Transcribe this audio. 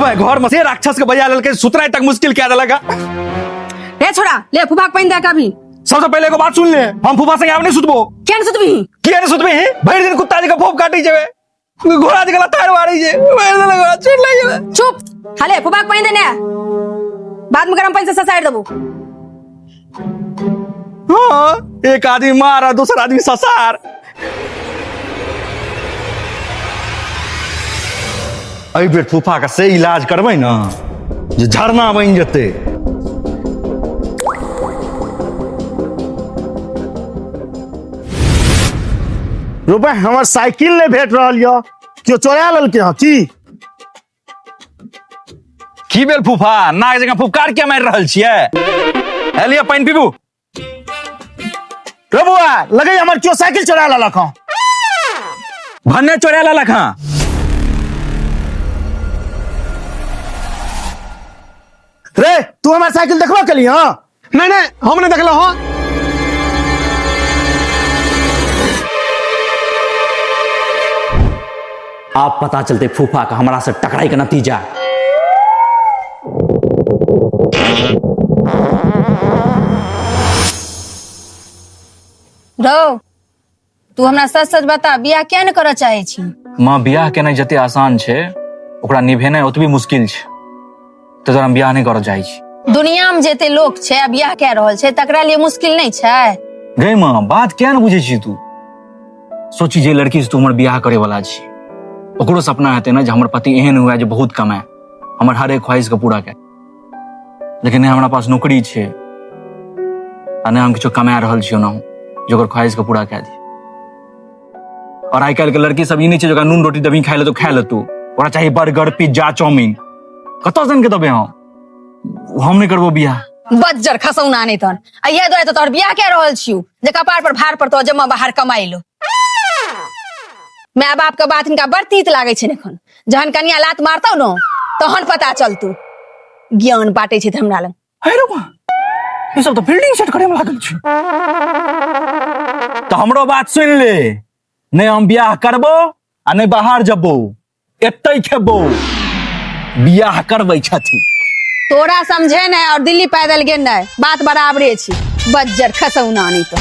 भाई घर में से राक्षस के बजा लेलकै, सुतराय तक मुश्किल कए देलक। रे छोड़ा, ले फूफा के पानि दे कभी। सबसे पहले एगो बात सुन ले, हम फूफा संगे आब नहीं सुतबो। किया नहीं सुतबही? किया नहीं सुतबही? भरि दिन कुत्ता जकाँ फोप काटै जेबे, घोड़ा जकाँ लताड़ मारै छै, भरि दिन घोड़ा चोट लागि गेलै। चुप, हाले फूफा के पानि देने आ। बाद में गरम पानि से ससारि देबो। हाँ, एक आदमी मार आ दोसर आदमी ससार। एहि बेर फूफा के से इलाज करबै ने जे झरना बनि जेतै। रुपए, हमर साइकिल नहि भेट रहल यऽ, केओ चोरा लेलकै हँ की? की भेल फूफा, नाग जकाँ फुफकार किया मारि रहल छियै? हे लिअ, पानि पीबू। रे बौआ, लगैया हमर केओ साइकिल चोरा लेलक हँ। भन्ने चोरा लेलक हँ। रे, तू हमर साइकिल देखबो केली हँ? नहीं नहीं, हम नहीं देखलो हँ। आब पता चलते फूफा का हमरा से टकराई के नतीजा। रौ, तू हमरा सच सच बता, बियाह किया ने करऽ चाहै छी? माँ, बियाह केनाइ जते आसान छै, ओकरा निभेनाइ ओतबी मुश्किल छै। ताहि दुआरे हम बियाह नहि करऽ चाहै छी। दुनिया में जते लोक छै आ बियाह कए रहल छै, तकरा लिए मुश्किल नहि छै? गै माँ, बात किया ने बुझै छी तू? सोची, जे लड़की से तू हमर बियाह करे वाला छी, ओकरो सपना हेतै ने जे हमर पति एहन हुए जे बहुत कमाए, हमर हर एक ख्वाहिश के पूरा करे। लेकिन नहि हमरा पास नौकरी छै आ नहि हम किछो कमा रहल छी ओनाहु जे ओकर ख्वाहिश के पूरा कए दी। और आइ काल्हि के लड़की सब ई नहि छै जे ओकरा नून रोटी देबही खाइ लए तऽ खा लेतौ। ओकरा चाही बर्गर, पिज्जा, चाउमीन। कतऽ से आनि के देबै हम? हम नहि करबो बियाह। बज्जर खसौना नहि तहन, आ इएह दुआरे तऽ तोहर बियाह कए रहल छियौ जे कपार पर भार पर तो जमा बाहर कमाइ लो। माय बाप के बात हिनका बड़ तीत लागै छनि। एखन जहन कनिया लात मारतौ ने, तहन पता चलतौ। ज्ञान बांटै छै हमरा लग। हे रे बा, ई सब तऽ बिल्डिंग सेट करे में लागल छै। तऽ हमरो बात सुनि ले, नहि हम बियाह करबो आ नहि बाहर जबो, एतै खेबो। बियाह करबै छथिन। तोरा समझे नहीं और दिल्ली पैदल गेल नहीं, बात बराबरे छी। बज्जर खसौना नहीं तो।